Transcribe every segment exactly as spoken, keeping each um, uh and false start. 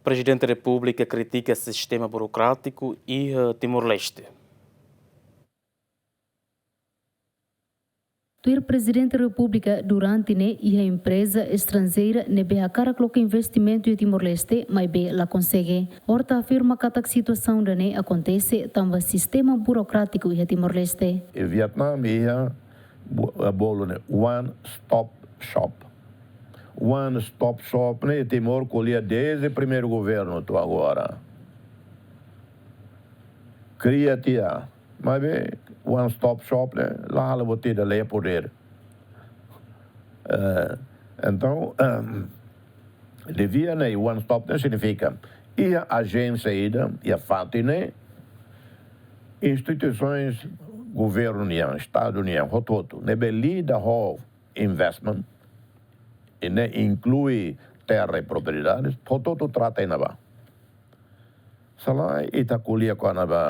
Prezidente Repúblika kritika sistema burokrátiku iha Timor-Leste. Tuir Prezidente Repúblika, durante ne'e iha empreza estranjeira ne'ebé hakarak loke investimentu iha Timor-Leste, maibé la konsege. Horta afirma katak situasaun ida-ne'e akontese tanba sistema burokrátiku iha Timor-Leste. E Vietnam iha bu-, bolu ne'e one stop shop. One stop shop ne'e Timor ko'alia desde primeiru governu to'o agora. Kria tiha, maibé one stop shop ne'e la halo buat ida, la iha podér. Eh, entaun, ehm, devia ne'e one stop ne'e signifika iha ajénsia ida, iha fatin ne'e, instituisoens governu nian, estadu nian, hotu-hotu ne'ebé lida ho investment, i ne'e inklui terra i propriedades, hotu-hotu trata iha ne'ebá. Se lae, ita ko'alia kona-ba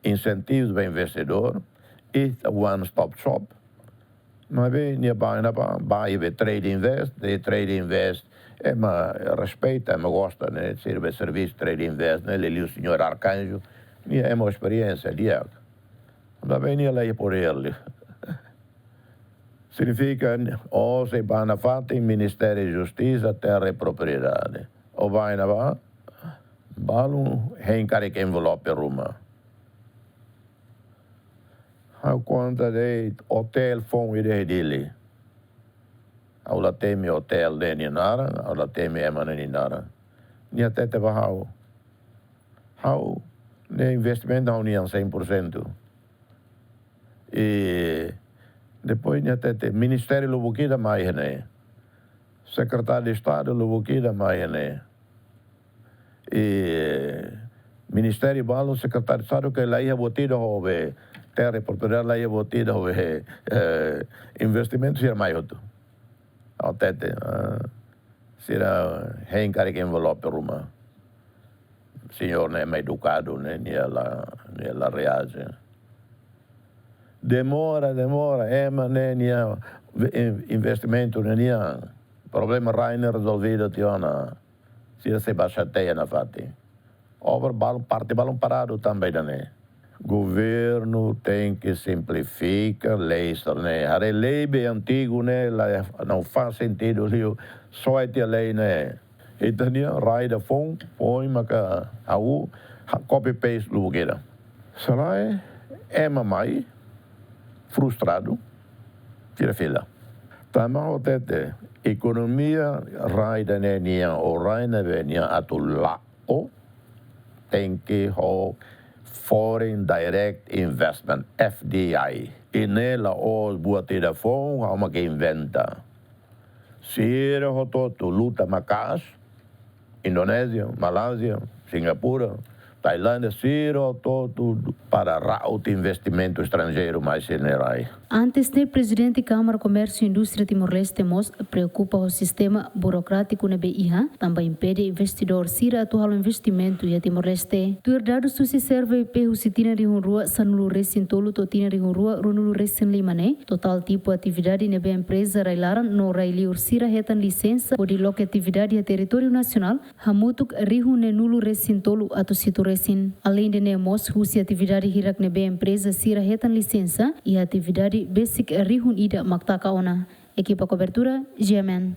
insentivus ba investidór, ita one stop shop. Maibé nia bá iha ne'ebá, bá iha be Trade Invest, de Trade Invest, ema respeita, ema gosta, ne'e, sira be servisu Trade Invest, ne'e, liuliu señór Arcanjo, nia ema esperiénsia di'ak. Maibé nia la iha podér liu. Signifika, ó sei bá nafatin Ministériu Justisa, Terra i Propriedade. Ó bá iha ne'ebá, balun hein karik envelope ruma. Ha'u konta de'it otél foun ida iha Dili. Ha'u la temi otél ne'e nia naran, ha'u la temi ema ne'e nia naran. Nia hatete ba ha'u. Ha'u, ne'e investimentu ha'u-nian cem por cento. I depois nia hatete, ministériu lubuk ida mai iha ne'e. Sekretáriu de Estadu lubuk ida mai iha ne'e. I ministériu balun, sekretáriu de Estadu ke la iha buat ida ho be terra i propriedade, la iha buat ida ho be, eh, investimentu, sira mai hotu. Ha'u hatete, ah, sira hein karik envelope ruma. Señór ne'e ema edukadu, ne'e, nia la, nia la reaje. Demora, demora, ema ne'e nia in-, investimentu ne'e nia problema rai ne'e rezolvidu tiha ona. Sira sei bá xateia nafatin. Obra balun, parte balun paradu tanba ida-ne'e. Governu tenke simplifika leis ne'e. Haree lei be antigu ne'e la, la faz sentidu liu, soe tiha lei ne'e. Ita-nia rai ida foun, foin maka ha'u, ha, copy paste lubuk ida. Se lae, ema mai, frustradu, sira fila. Tanba ha'u hatete, ekonomia rai ida-ne'e nian, ou rai ne'ebé nian atu la'o, tenke ho Foreign Direct Investment, F D I. I ne'e la'ós buat ida foun, ha'u mak inventa. Sira hotu-hotu luta maka'as, Indonézia, Malázia, Singapura, Tailándia, sira hotu-hotu para ra'ut investimentu estranjeiru mai sira-nia rai. Antes ne'e, Prezidente Kámara Komérsiu Indústria Timor-Leste mós preokupa ho sistema burokrátiku ne'ebé iha, tanba impede investidór sira atu halo investimentu iha Timor-Leste. Tuir dadus husi Serve I P husi tinan rihun rua sanulu resin tolu to'o tinan rihun rua ruanulu resin lima ne'e, totál tipu atividade ne'ebé empreza rai-laran no rai-liur sira hetan lisensa hodi loke atividade iha territóriu nasionál, hamutuk rihun neenulu resin tolu atus hitu resin. Aleinde ne'e mós husi atividade hirak ne'ebé empreza sira hetan lisensa, iha atividade besik rihun ida mak taka ona. Ekipa kobertura, G M N.